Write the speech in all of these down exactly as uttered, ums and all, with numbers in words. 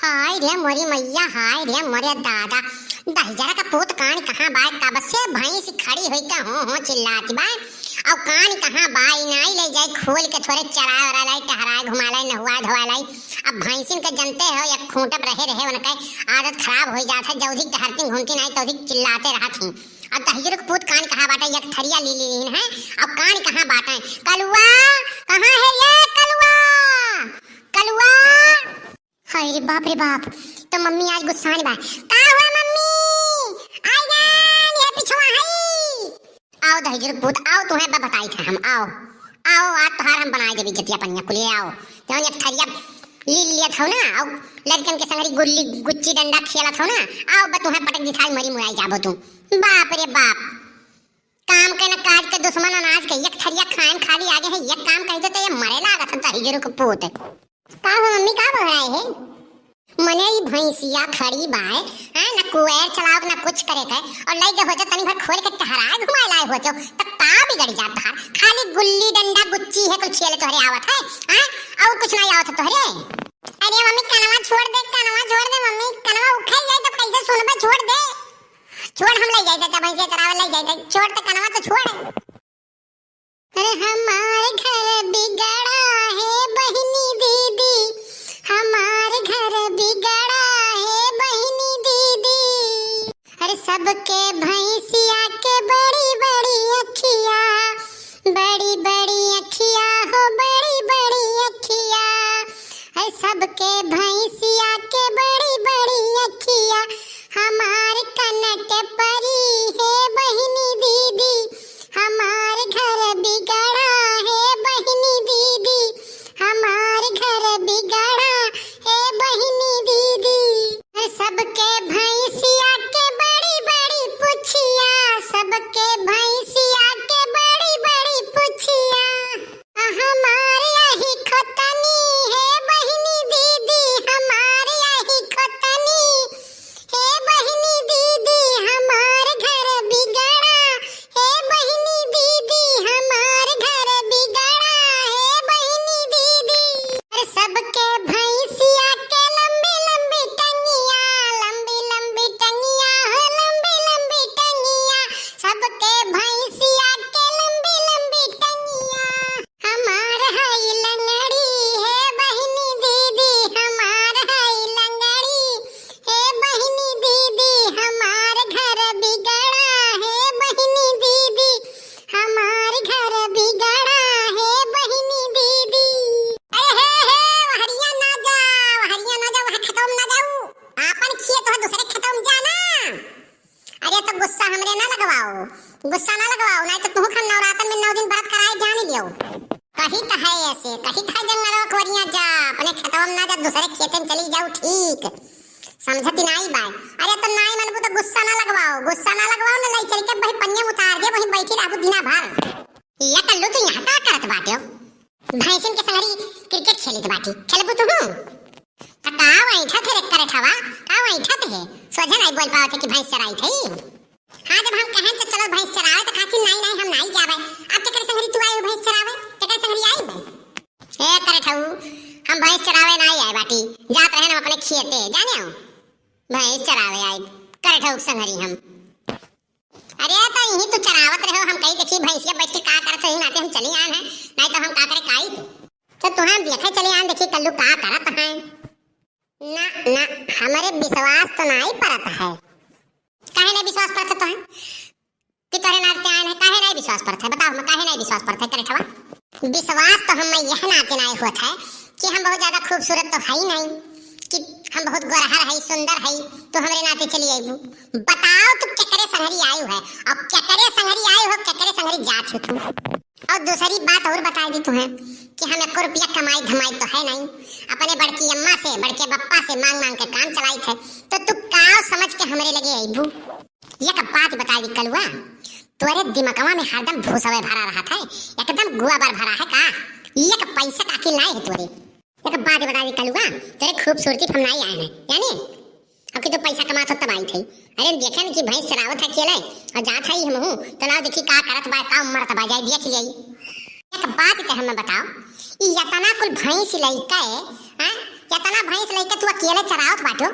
हाय रे मोरी मैया, हाय रे मोरे दादा, दहिजरा का पूत कान कहाँ बाय, कब से भैंस खड़ी होई के हों हों चिल्लात बाय, अउ कान कहाँ बाय, नाई ले जाई खोल के थोरे चराए ओराए लाई, टहराए घुमाए लाई, नहुआए धोआए लाई। अब भैंसिन के जनते हो, एक खूंटब रहे रहे उनके आदत खराब होई जात है, जौधिक टहरती घूमती नाई तौधिक चिल्लाते रहत ही। अब दहिजरू के पूत कान कहाँ बाटे, एक थरिया ली ली है, अब कान कहाँ बाटे? कलुआ, कहाँ है रे कलुआ? कलुआ। हाय रे बाप रे बाप, तो मम्मी आज गुस्सान बा। का हुआ मम्मी? आई जान, ये पिछवा हई। आओ दहिजरू के पूत, आओ, तुहें ब-, बताई थे हम, आओ। आओ, आज तोहार हम बनाए देबी जतिया पनिया कुलिए, आओ। जौन एक थरिया ली लियत हो ना, आओ, लड़कन के संगरी गुल्ली, गुच्ची डंडा खेलत हो ना, आओ, ब-, तुहें पटक दिखाई, मरी मुराई जाबो तू। बाप रे बाप, काम के न काज के, दुश्मन अनाज के, एक थरिया खाएन खाली आगे है, एक काम कह देते, ये मरे लागत है दहिजरू के पूत। का हो मम्मी, का बहराए है? मने ई भैंसिया खड़ी बाय, हैं, ना कुएर चलाओ, ना कुछ करे के, और लई गए होते तनी भर खोल के टहराए घुमाए लाए होते, त का बिगड़ जात तहार? खाली गुल्ली डंडा गुच्ची है कुल खेले तोहरे आवत है, हैं? और कुछ नहीं आवत है तोहरे? अरे मम्मी कनवा छोड़ दे, कनवा छोड़ दे मम्मी, कनवा उखड़ जाए तब कैसे सुनबे, छोड़ दे, छोड़, हम लई जाए त भैंसिया चरावे लई जाए, छोड़ त कनवा तो छोड़। अरे हमार घर बिगड़ा है बहिनी दीदी, हमार घर बिगड़ा है बहिनी दीदी। अरे सबके भैंसिया के बड़ी बड़ी अखिया, बड़ी बड़ी अखिया हो, बड़ी बड़ी अखिया। अरे सबके भैंसिया के बड़ी बड़ी अखिया, हमार कनक परी है बहिनी दीदी, हमार घर बिगड़ा है बहिनी दीदी, हमार घर बिगड़ा है बहिनी दीदी। सबके भैंसिया के बड़ी बड़ी पुछिया, सबके भैंसिया के बड़ी बड़ी पुछिया। हमार यही खोतनी है बहिनी दीदी, हमार यही खोतनी हे बहिनी दीदी, हमार घर बिगड़ा, हे बहिनी दीदी, हमार घर बिगड़ा, हे बहिनी दीदी। अरे सबके भैंसिया के लंबी लंबी टंगिया, लंबी लंबी टंगिया, हो लंबी लंबी टंगिया, सबके भैंसिया के लंबी लंबी टंगिया। हमार हई लंगड़ी हे बहिनी दीदी, हमार हई लंगड़ी हे बहिनी दीदी, हमार घर बिगड़ा हे बहिनी दीदी, हमार घर बिगड़ा हे बहिनी दीदी। अरे हे, हे, वहरिया ना जा, वहरिया ना जा, वह खेतवा में ना जाऊ, आपन खेत हो दूसरे खेतवा में जा ना। अरे तो गुस्सा हमरे ना लगवाओ, गुस्सा ना लगवाओ, नाहीं तो तुहू खन नवरातन में नौ दिन बरत कराए जान लियो। कही त है ऐसे, कही त है जंगलवा खोरिया जा, अपने खेतवा में ना जा, दूसरे खेते में चली जाऊ, ठीक। समझती नाई बाय। अरे तो नाई मनबू तो गुस्सा ना लगवाओ, गुस्सा ना लगवाओ ना, लई चल के वही पनिया में उतार दे, वही बैठी रहबू दिना भर। या कल्लू तू यहाँ का करत बाटे हो? भैंसिन के संगरी क्रिकेट खेलित बाटी, खेलबू तुहू? त का वैठत है रे करठवा, का वैठत है? सोझे नाई बोल पावत है कि भैंस चराई थई। हाँ, जब हम कहें तो चलो भैंस चरावे, तो कहती, "नाई, नाई, हम नाई जावे।" अब केकर संगरी तू आई हो भैंस चरावे? केकर संगरी आई बे? ए, करे ठऊ, हम भैंस चरावे नाई आए बाटी, जात रहे हम अपने खेते, जाने हो? भैंस चरावे आई, करे ठऊ संगरी हम। अरे, तो यही तो चरावत रहे हो, हम कही, "देखी भैंसिया बैठ के का करत है, यही नाते हम चली आन है, नाई तो हम का करे काई?" तो तुहें हम देखे चली आन, देखी कल्लू का करत है। ना, ना, हमरे विश्वास तो नाई परत है। काहे नाई विश्वास परत है तोहें? कि तोहरे नाते आन है, काहे नाई विश्वास परत है? बताओ, हम काहे नाई विश्वास परत है, करे ठवा? विश्वास तो हम यह नाते नाई होत है कि हम बहुत ज्यादा खूबसूरत तो है ही नहीं, कि हम बहुत गोरहर है, सुंदर है, तो हमरे नाते चली आईबू। बताओ, तू केकरे संगरी आयु है, अब केकरे संगरी आयु हो, केकरे संगरी जात हो तू? और दूसरी बात और बता दी तुहें कि हम एको रुपया कमाई धमाई तो है नहीं, अपने बड़की अम्मा से, बड़के बप्पा से मांग मांग के काम चलाई थे, तो तू का समझ के हमरे लगे अइबू? एक बात बता दी कलुआ, तोरे दिमकवा में हरदम भूसवे भरा रहत है, एकदम गोबर भरा है का? एक पैसा का अकिल नहीं है तोरे। एक बात बता दी कलुआ, तोरे खूबसूरती पे हम नहीं आए हैं, यानी अब कि तो पैसा कमात हो तब आई थे। अरे देखे न कि भैंस चरावत है अकेले और जात है हम हूँ, तो लाओ देखी का करत बा, का मरत बा, जाए देख लिया। एक बात कहे मैं बताओ, ई इतना कुल भैंस लइके, हैं, केतना भैंस लइके तू अकेले चरावत बाटू,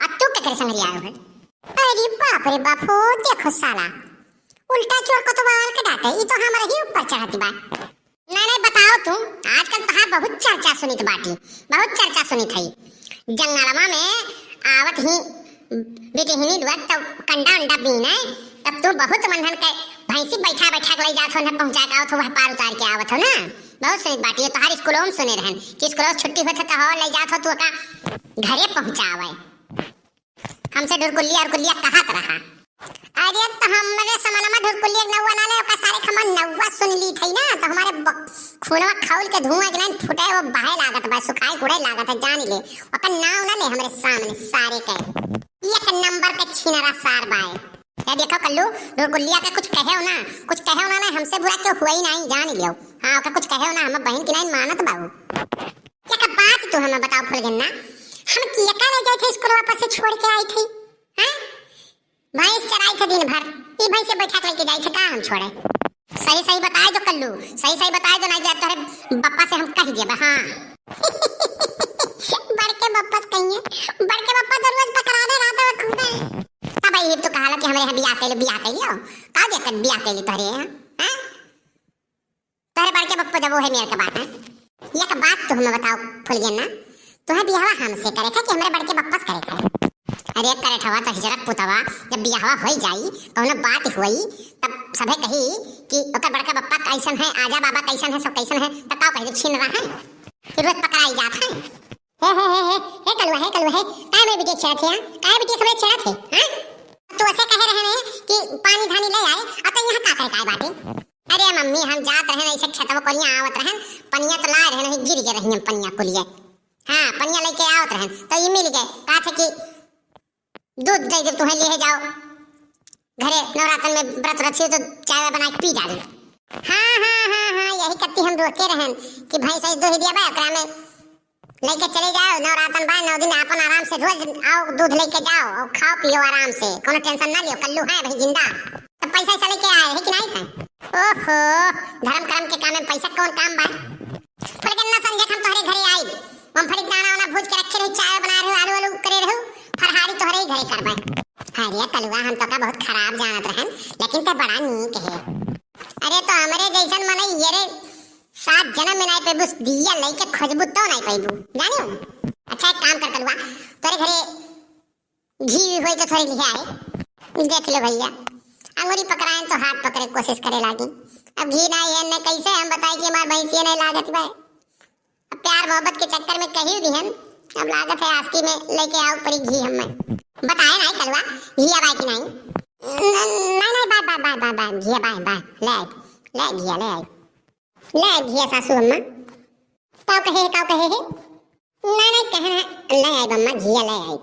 आ तू केकरे संग रियायो है? अरे बाप रे बाप हो, देखो साला, उल्टा चोर कोतवाल के डांटे, ई तो हमरा ही ऊपर चढ़त बा। नहीं, नहीं, बताओ तू, आजकल तहार बहुत चर्चा सुनित बाटी, बहुत चर्चा सुनित है। जंगलवा में आवत ही बिटिहिनी दुआ तब कंडा उंडा बीने, तब तू बहुत मनहन के भैंसी बैठा बैठा के ले जात हो, न पहुंचा के आवत हो, वह पार उतार के आवत हो ना। बहुत सुनित बाटी, ये तोहार स्कूलों में सुने रहन कि स्कूलों से छुट्टी होत है तो हो ले जात हो, तू ओका घरे पहुंचावे। हमसे ढुरकुल्लिया उरकुल्लिया कहत रहा। अरे तो हमरे समनमा ढुरकुल्लिया के नौवा ना ले, ओका सारे खमन नौवा सुन ली थई ना, तो हमारे ब-, खूनवा खौल के धुआं के लाइन फुटे, वो बहे लागत बा, सुखाए कुड़े लागत है, जान ले। ओकर नाव ना ले हमरे सामने सारे के। एक नंबर के छिनरा सार बाए। ए देखो कल्लू, ढुरकुल्लिया के कुछ कहेउ ना, कुछ कहेउ ना, ना हमसे बुरा क्यों हुआ ही नहीं, जान लियो। हाँ, ओका कुछ कहेउ ना, हम बहन की नहीं मानत बाऊ। एक बात तू हमें बताओ फुलगेन्ना, हम किया का ले जाए थे स्कूल वापस से छोड़ के आई थी, हैं? भैंस चराई थे दिन भर, ई भैंसे बैठा के लेके जाई थे का हम छोड़े? सही सही बताए दो कल्लू, सही सही बताए दो, नहीं तो तोहरे बप्पा से हम कह देबे, हाँ। बड़के बप्पा से कहिए, बड़के बप्पा तो रोज पकड़ाने रहता है खूबे। तब ये तो कहा लो कि हमरे यहाँ बियाह कैले, बियाह कैले हो, का देखत बियाह कैले तोहरे यहाँ, हैं? तोहरे बड़के बप्पा जब वो है मेरे के बात है, एक बात तो हमें बताओ फुलगेन्ना, तोहे बियाहवा हमसे करे का कि हमरे बड़के बप्पा से करे का? अरे करेठवा तो हिजरत पुतवा, जब बियाहवा होई जाई, कौनो बात होई, तब सभे कही कि ओकर बड़का बप्पा कैसन है, आजा बाबा कैसन है, सब कैसन है, तब का कही छिनरा है कि रोज पकड़ाई जात है। हे, हे, हे, हे, हे कलुआ, हे कलुआ, हे, काहे मेरे बिटिया छेड़त है, हाँ? काहे बिटिया हमरे छेड़त है, हाँ? तू ऐसे कहे रहे नहीं कि पानी धानी ले आए, अब तो यहाँ का करे काय बाटे? अरे मम्मी, हम जात रहन ऐसे खेतवा कोलिया आवत रहन, पनिया तो लाए रहन, वही गिर गए रही हम पनिया कुलिए। हाँ, पनिया लेके आवत रहन, तो ये मिल गए, कहा थे कि दूध दे दे तुम्हें, ले जाओ घरे, नवरातन में व्रत रखियो तो चाय बनाए के पी डाली। हाँ, हाँ, हाँ, हाँ, यही कत्ती हम रोके रहन कि भैंस ऐसे दूध दिया बा, ओकरा में लेके चले जाओ, नवरातन बा, नौ दिन आपन आराम से रोज आओ, दूध लेके जाओ और खाओ पियो आराम से, कोनो टेंशन ना लियो, कल्लू है भाई जिंदा। तो पैसा ऐसा लेके आए है कि नहीं है? ओहो, धर्म कर्म के काम में पैसा कौन काम बा? फुलगेन्ना संझा के हम तोहरे घरे आई, मूंगफली के दाना वाना भूज के रखे रही, चाय बना रहे, आलू आलू करे रहे, फरहारी तोहरे ही घरे करबे। अरे कलुआ, हम तो का बहुत खराब जानत रहन, लेकिन ते बड़ा नीक है। अरे तो हमरे जैसन मनई ये रे सात जन्म में नाई पैबू, दिया लेके खोजबू तो नाई पैबू, जानियो। अच्छा एक काम कर कलुआ, तोरे घरे घी होई तो थोड़ी लिहे आए। देख लो भैया, अंगुरी पकड़ाएं तो हाथ पकड़े कोशिश करे लागी। अब घी ना है न कैसे हम बताए कि हमार भैंसिया नहीं लागत बा। अब प्यार मोहब्बत के चक्कर में कही दिहन, अब लागत है आस्ती में लेके आओ परी घी हमें। बताए नहीं कलुआ, घी अब आए कि नहीं? न-, नहीं, नहीं, bye, bye, bye, bye, bye, घी बाय, बाय, ले आए, ले आए घी, ले आए। ले आई घिया सासू अम्मा। काउ कहे है, काउ कहे है? ना, ना, कहे ना, ले आई अम्मा, घिया ले आई।